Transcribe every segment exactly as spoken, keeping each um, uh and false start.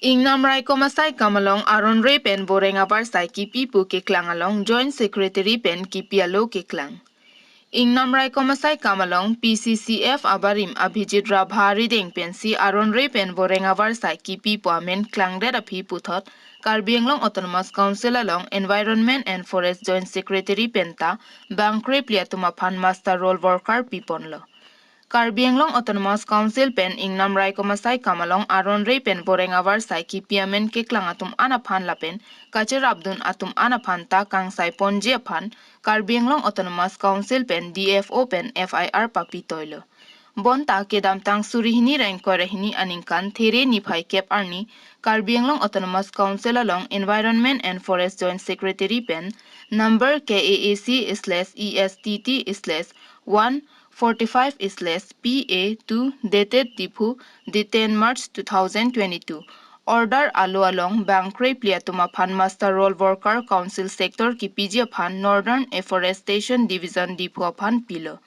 Ingnam raikom asai kam along aron re pen boreng avarsai kipi pu keklang along Joint Secretary pen kipi alo keklang. Ingnam raikom asai kam along P C C F abarim Abhijit Rabha arideng pensi aron re pen boreng avarsai kipi pu amen klangdet aphi puthot Karbi Anglong Autonomous Council along Environment and Forest Joint Secretary penta bangkre phli atum aphan muster roll worker piponlo. Karbi Anglong Autonomous Council pen ingnam raikom asai kam along aron re pen boreng avarsai kipi amen keklang atum an aphan lapen kacherapdun atum an aphan ta kangsai ponji aphan Karbi Anglong Autonomous Council pen D F O pen F I R papi toilo. Bonta kedamtang suri hini ra ingkoi ra hini aningkan There niphai kep arni Karbi Anglong Autonomous Council along Environment and Forest Joint Secretary pen number K A A C slash E S T T slash one forty-five slash P A two dated Diphu, the ten March two thousand twenty-two, order alo along bangkre phli atum aphan muster roll worker Council Sector kipiji aphan Northern Afforestation Division Diphu aphan pilo.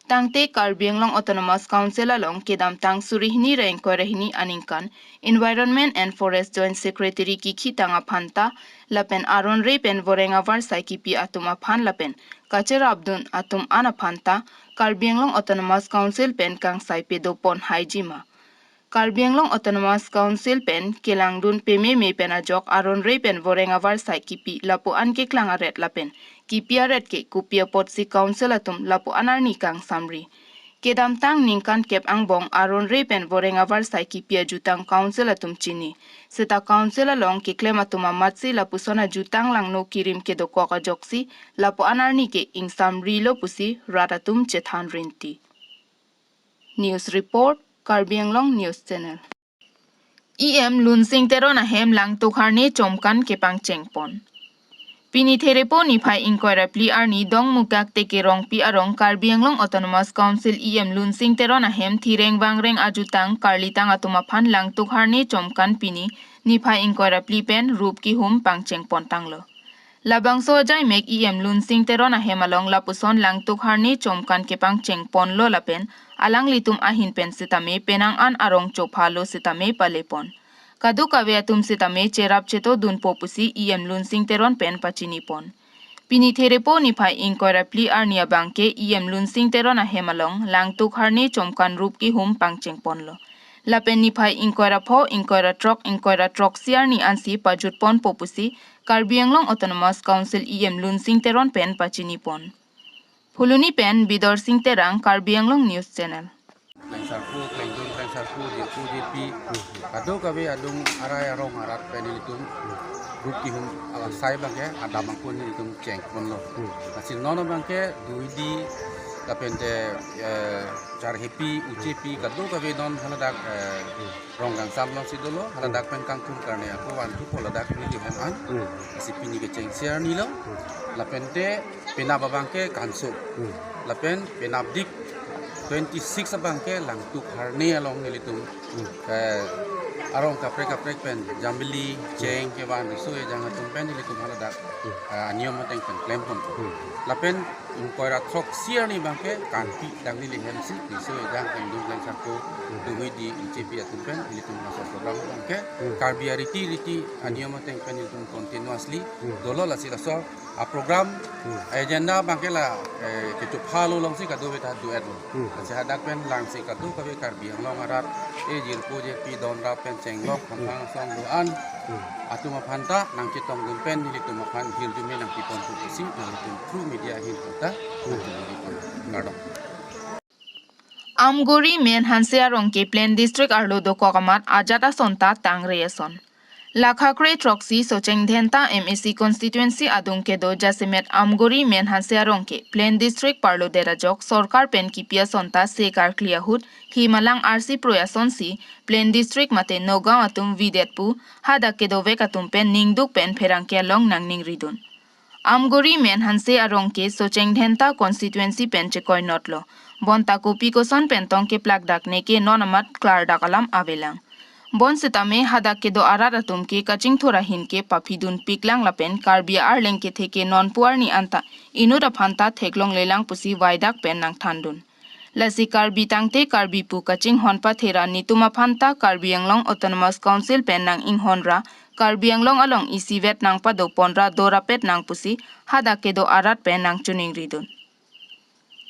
Tangte Karbi Anglong Autonomous Council along kedamtang suri hini ra ingkoi ra hini aningkan Environment and Forest Joint Secretary kikhitang aphan ta lapen aron re pen boreng avarsai kipi atum aphan lapen kacherapdun atum an aphan ta Karbi Anglong Autonomous Council pen kangsai pedo pon haiji ma. Karbi Anglong Autonomous Council pen kelangdun pememe pen ajok aron re pen boreng avarsai kipi lapu an keklang aret lapen kipi aret ke kopi apotsi Council atum lapu an arni kangsamri. Kedamtang ningkan kep angbong aron re pen boreng avarsai kipi ajutang Council atum chini. Seta Council along keklem atum amatsi lapuson ajutang langno kirim kedokok ajoksi lapu an arni ke ingsamrilo pusi rat atum chethan rinti. News report, Karbi Anglong News Channel. E M Lunsing Teron ahem Langtuk Harne chomkan kepangcheng pon. Pini Therepo niphai ingkoi ra phli arni Dongmukak Teke Rongpi arong Karbi Anglong Autonomous Council E M Lunsing Teron ahem thireng vangreng ajutang karlitang atum aphan Langtuk Harne chomkan pini niphai ingkoi ra phli pen rup kihum pangcheng pon tanglo. Labangso ajaimek E M Lunsing Teron ahem along lapuson Langtuk Harne chomkan kepangcheng ponlo lapen alanglitum ahin pen sitame penang an arong chophalo sitame pale pon. Kadokave atum sitame cherap cheto dunpo pusi E M Lunsing Teron pen pachini pon. Pini Therepo niphai ingkoi ra phli arni abangke E M Lunsing Teron ahem along Langtuk Harne chomkan rup kihum pangcheng ponlo. Lapen niphai ingkoi ra pho, ingkoi ra throk, ingkoi ra throksi arni ansi pajut ponpo pusi Karbi Anglong Autonomous Council E M Lunsing Teron pen pachini pon. Phuloni pen Bidor Sing Terang, Karbi Anglong News Channel. Klengsarpo, klengdun, klengsarpo, jirpo, jirpi, kadokave adung arai arong arat pen ilitum rup kihum alasai abangke adam angkun ilitum cheng ponlo. Lasi non abangke duidi lapen te, eh, charhepi, uchepi, kadokave non haladak, eh, rong kangsam alongsi dolo, haladak pen kangthum karne ako vanthupo ladak neli hem an. Hmm. Lasi pini kechengsi arnilo. Hmm. Lapen te penap abangke kanso. Hmm. Lapen penap dik twenty-six abangke Langtuk Harne along nelitum. Hmm. Eh, arong kaprek kaprek pen jambili, cheng kevan riso ejang atum pen nelitum haladak. Hmm. Eh, aniyom ateng pen klem pon. Hmm. Lapen ingkoi ra throksi arni abangke kanpi dagli lihem si riso ejang klengdun klengsarpo, hmm, duidi uchepi atum pen ilitum laso program abangke, hmm, Karbi ariti riti aniyom ateng pen ilitum continuously, hmm, dolo lasi laso aprogram, hmm, agenda abangke la, eh, kechophalo alongsi kadokave ta do-etlo. Hmm. Lasi hadak pen langsi kadokave Karbi Anglong arat, eh, jirpo jirpi don rap pen chenglok, hmm, hamphang asong do-an, hmm, atum aphan ta nangchetongdun pen nelitum aphan hirjume nangpiponpo pusi nelitum through media ahin ta, hmm, nangchetongdun pon. Kardom. Amguri Menhanse arong ke Plain District arlo dokok amat ajat ason ta tangre ason. Lakha kre throksi Socheng Dhenta M A C constituency adung kedo jasemet Amguri Menhanse arong ke Plain District parlo det ajok sorkar pen kipi ason ta se karkli ahut him alang arsi proi asonsi Plain District mate Nagaon atum videt pu hadak kedovek atum pen ningduk pen pherangke along nangningridun. Amguri Menhanse arong ke Socheng Dhenta constituency pen chekoinotlo. Bonta kopi koson pen tong keplak dak neke non amat klardak alam avelang. Bonsitame hadak kedo arat atum ke kachingthur ahin ke paphidun piklang lapen Karbi Arleng kethe ke nonpu arni anta inut aphan ta theklonglelang pusi vaidak pen nangthandun. Lasi Karbi tangte Karbi pu kachinghon pathera netum aphan ta Karbi Anglong Autonomous Council pen nang-inghon ra Karbi Anglong along isivet nangpado pon ra do rapet nang pusi hadak kedo arat pen nangchiningri dun.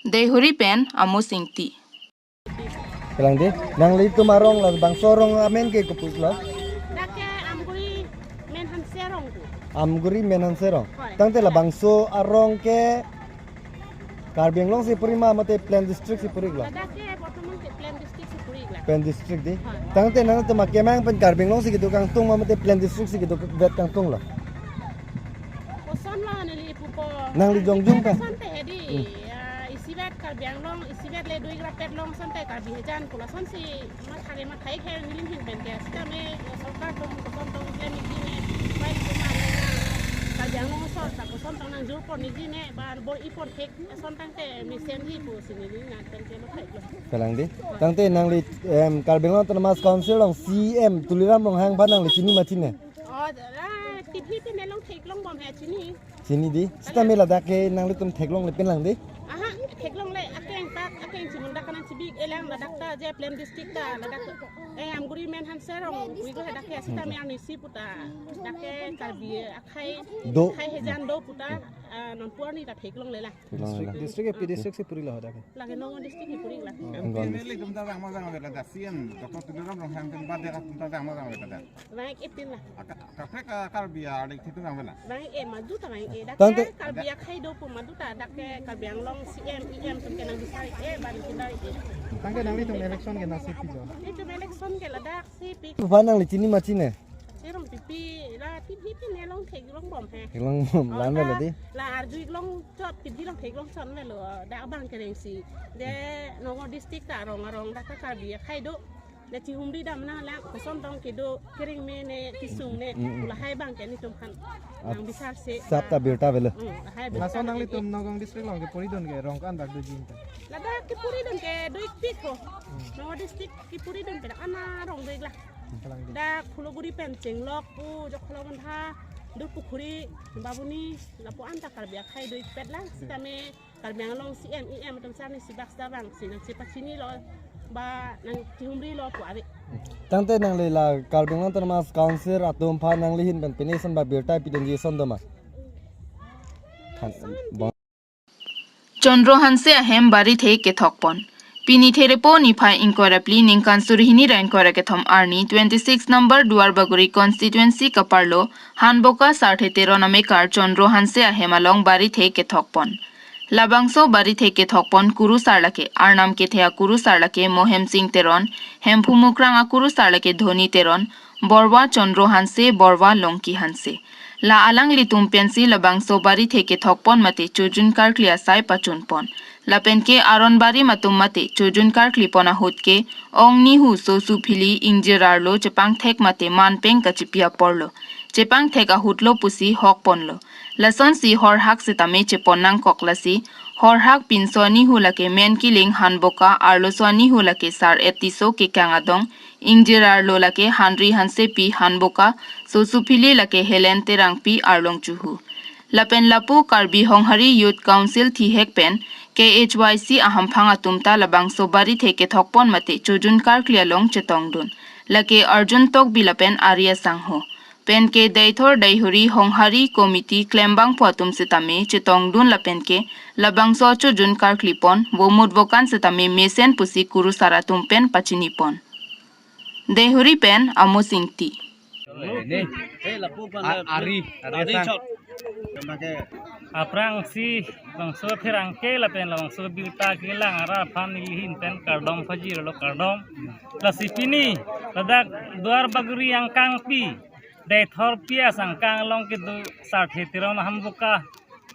Deihori pen Amos Ingti. Kalang di, nanglitum arong labangso arong amen ke kopi lo? Dak ke Amguri Menhanse arong tu. Amguri Menhanse arong. Hoi. Tangte labangso arong ke Karbi Anglong si puri ma mate Plain District si puri lo? Ladak ke bortoman ke Plain District si puri lo. Plain District di. Hoi. Tangte nangtum akemang pen Karbi Anglong si kedo kangtung ma mate Plain District si kedo vet kangtung lo? Koson lo neli pupo. Nangli jongjung pen? Koson te hedi. Hmm. Ya, isivet Karbi Anglong, isivet le dui rapet long asonte Karbi hejan pu lasonsi mathare mathai khe nelihin pen ke. Sitame sorkar atum koson tong klem niji ne, pai atum ma Karbi Anglong asor ta koson tong nangjur pon niji ne, ba bor-i pon thek ason tangte mesen hi pusi neli nang pen ke mathai lo. Kalang di. Tangte nangli, em, Karbi Anglong Autonomous Council along C E M Tuliram Ronghang aphan nangli chini ma chini? Oh, la, T V pen long theklong bom he chini. Chini di. Sitame ladak ke nanglitum theklongle pen lang di? Aha, theklongle, akeng tak, akeng chimun dak kanan chibi-ik-e lang, ladak ta je Plain District ta, ladak, eh, Amguri Menhanse arong, wiglo ladak ke, sitame arnisi pu ta, dak ke Karbi akhai, do, akhai hejan do pu ta, ah, nonpu arni ta theklongle la. Theklongle la. District, district, P district si puri lo ladak ke? Lake Nagaon District si puri lo. M P M L A atum ta jang ma jang avela dak, C E M Doctor Tuliram Ronghang atum bade atum ta jang ma jang avela dak. Vang-ik-e pin la. Aka-, kaprek ka Karbi adik thitu nang bela? Vang-ik-e, madu ta vang-ik-e. Dak tangte ke Karbi akhai do pu madu ta, dak ke Karbi Anglong C E M, E M atum ke nang bisar-ik-e, ban pindar-ik-e. Tangte nanglitum election ke nang si pi jo? Itum election ke ladak si pi. Aphan nangli chini ma chini? Serong pipi, la T V pen long theklong bom he. Theklong bom, oh, lan la, melo di? La arju-ik long chot, T V long theklong chot melo, dak abang kereng si. De Nagaon District ta arong arong dak ta Karbi akhai do. La chihumri dam nang lang, koson tong kedo, kereng me ne, kesung ne, mm, mm, pu lahai abang ke netum aphan. Ah, nang bisar se, sap ta birta avelo. Hmm, lahai birta. Laso nanglitum Nagaon District along kepuri dun ke arong ko-an bak do jin ta? Ladak kepuri dun ke do-ik pik ho. Hmm. Nagaon District kepuri dun ke dak ana arong do-ik la. Kalang di. Dak Phuloguri pen Chenglok pu, Jokholok Bantha, Durpukhuri, Babuni, lapu-an ta Karbi akhai do-ik pet la, hmm, sitame Karbi Anglong C E M, E M atum sar ni sibak sabang si nang chepachini lo ba nang chihumri lo pu ave. Tangte nangli la Karbi Anglong Autonomous Council atum aphan nangli ahin pen pine ason ba birta pidunji ason do ma? Than-, bon. Chandra Hanse ahem barithe kethokpon. Pini Therepo niphai ingkoi ra phli ningkan suri hini ra ingkoi ra kethom arni twenty-six number Duarbagori constituency kaparlo Hanboka Sarthe Teron amekar Chandra Hanse ahem along barithe kethokpon. Labangso barithe kethokpon kurusar lake Arnam kethe akurusar lake Mohem Singh Teron, Hemphu Mukrang akurusar lake Dhoni Teron, Borwa Chandra Hanse, Borwa Longki Hanse. La alanglitum pensi labangso barithe kethokpon mate chojun karkli asai pachunpon. Lapen ke aron barim atum mate chojun karklipon ahut ke ong nihu sosu phili ingjir arlo chepangthek mate manpeng kachipi aporlo. Chepangthek ahut lo pusi hokponlo. Lasonsi horhak sitame chepon nangkok lasi, horhak pinso anihu lake Menkiling Hanboka, arloso anihu lake Sar-et Tisso kekang adong, ingjir arlo lake Hanri Hansepi Hanboka, sosu phili lake Helen Terangpi Arlong Chuhu. Lapen lapu Karbi Honghari Youth Council thihek pen K H Y C ahamphang atum ta labangso barithe kethokpon mate chojun karkli along chetongdun. Lake Arjun Tokbi lapen Arya Sangho. Pen ke Deithor Deihori Honghari Committee klembangpo atum sitame chetongdun lapen ke labangso chojun karklipon, vomut vokan sitame mesen pusi kurusar atum pen pachinipon. Deihori pen Amos Ingti. A-, ari, ari asang. Aphrangsi bangso pherangke lapen labangso birta kelang arat aphan neli ahin pen kardom pajirlo, kardom. Lasi pini ladak Duarbagori angkangpi, Deithor P S angkang along kedo Sarthe Teron Hanboka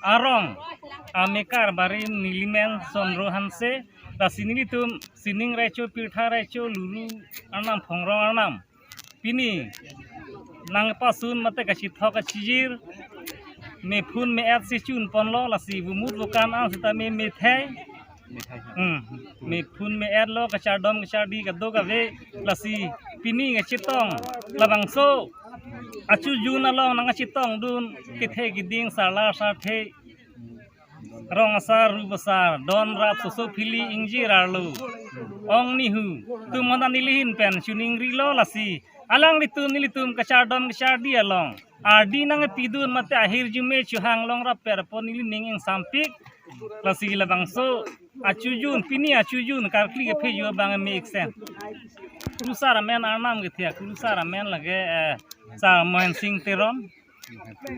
arong amekar barim nelimen Chandra Hanse, lasi nelitum sining raicho, pirtha raicho, lulu arnam, phongrong arnam. Pini nangpasun mate kachithok kachijir, mephun me-et si chunponlo, lasi vomut vokan an sitame methai. Hmm. Mephun me-etlo, kachardom kachardi kadokave, lasi pini kachetong labangso achojun along nangkachetongdun kethe kiding, sarlar sarthe, Rong asar, rup asar, don rap, soso phili ingjir arlo, ong nihu, tum honda nelihin pen chuningrilo lasi alanglitum nelitum kachardom kachardi along ardi nangpidun mate ahirjume chuhang longrap per apot nelining ingsampik. Lasi labangso achujun, pini achujun karkli kepheju abang mek sen. Kulusar amen arnam kethe, kulusar amen lake, eh, Sar Mohen Sing Teron.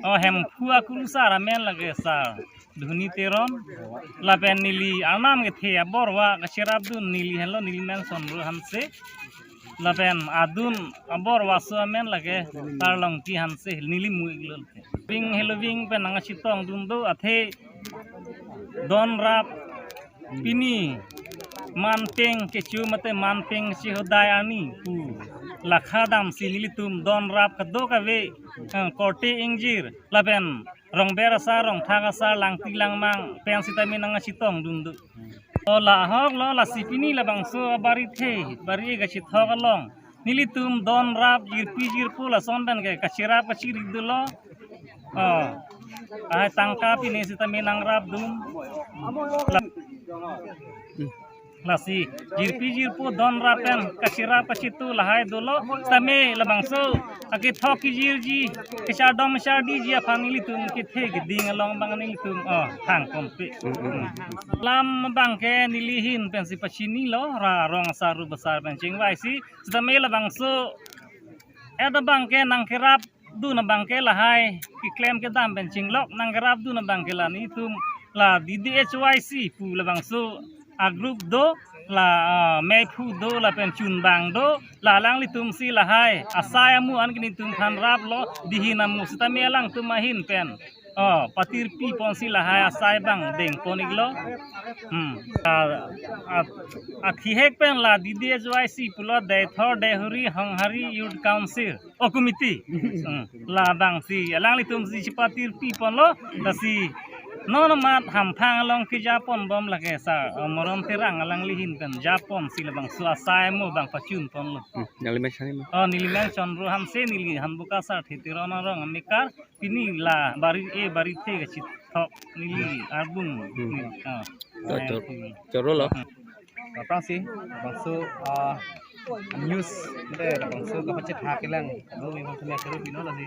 O Hemphu akulusar amen lake Sar Dhoni Teron. Lapen neli arnam kethe aborwa kacherapdun neli henlo, neli men Sonro Hanse. Lapen adun aborwa so amen lake Sar Longki Hanse, neli mu-iklo. Ving helo, ving pen nangchetongdun do athe don rap pini manpeng kecho mate manpeng chehodai ani pu lakha damsi nelitum don rap kadokave, eh, korte ingjir lapen rongber asar, rongthak asar, langti langmang pen sitame nangchetongdun do. O la ahok lo, lasi pini labangso abarithe, bari kachethok along nelitum don rap jirpi jirpo lason pen ke kacherap kachirik dolo. O, ai tangka pini sitame nangrapdun. La- Lasi jirpi jirpo don rap pen kacherap kachitu lahai dolo. Sitame labangso akethok kejirji, kachardom chardiji aphan nelitum kethe keding along abang nelitum, o, thang kompe. Lam abang ke nelihin pensi pachinilo, ra rong asar rup asar pen chingvaisi. Sitame labangso et abang ke nangkerapdun abang ke lahai keklem kedam pen chinglok, nangkerapdun abang ke la nelitum la D D H Y C pu labangso a-group do, la, ah, mephu do, lapen chunbang do, la alanglitumsi lahai asai amu an ke nelitum aphan raplo, dihin amu sitame alangtum ahin pen, o, patirpi ponsi lahai asai abang dengpon-iklo. Hmm. A, a, athihek pen la D D H Y C pulo Deithor Deihori Honghari Youth Council, o, Committee. Hmm. Labangsi alanglitumsi chepatirpi ponlo, lasi non amat hamphang along kejaponbom lake Sar, o, Moron Terang alanglihin pen japonsi labangso asai amu abang pachunponlo. Hmm, nangli men sani ma? O, neli men Sonro Hanse, neli Hanboka Sarthe Teron arong amekar, pini la bari e barithe kachethok neli arbung. Hmm. Neli, o. To, to. Choro lo. Hmm. Aphrangsi, bangso, ah, news, mate bangso kapachethak kelang, lo mi bangso me choro pino lasi.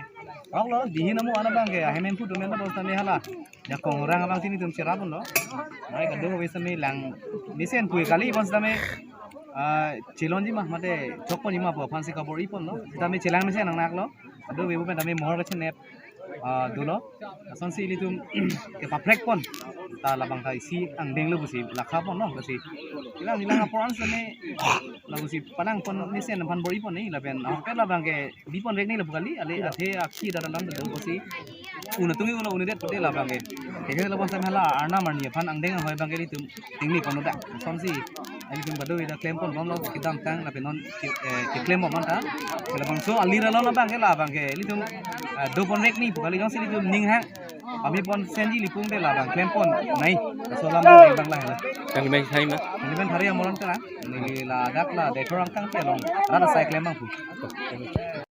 Ahok lo, dihin amu an abang ke, ahem hemphu domen lo bangso me hala. Jakong orang abangsi nelitum cherapdunlo. Mai kadokave sitame lang, mesen pui kali bangso sitame, ah, chelonji ma, mate chokponji ma pu aphansi kabor-iponlo. Sitame chelang mesen nangnaklo. Kadokave pu pen tame mohor kachenep, ah, dolo. Lasonsi ilitum kepaprek pon ta labang ta isi angdeng lo pusi lakha ponlo, lasi ilang ilang apor an sitame lapusi panang pon mesen aphan bor-ipon ni, lapen ahok ke labang ke bipon vek ni lapu kali, ale athe akhei dada lam do pusi un atum un un det pute labang ke. Keke labang sitame hala arnam arni aphan angdeng ahoi abang ke ilitum tingni kono dak. Lasonsi ilitum kadokave ta klempondunlo kedamtang lapen non ke, eh, keklembom anta. Labangso alir along abang ke labang ke ilitum, eh, dopon vek ni pu kali, jongsi ilitum ning hang pame pon senji lipung te labang klempon nai. Laso alam abang lahelo. Nangli men sani ma? Neli men Thari Amoron Terang. Neli ladak la Deithor angkang ke along rat asai klem abang pu.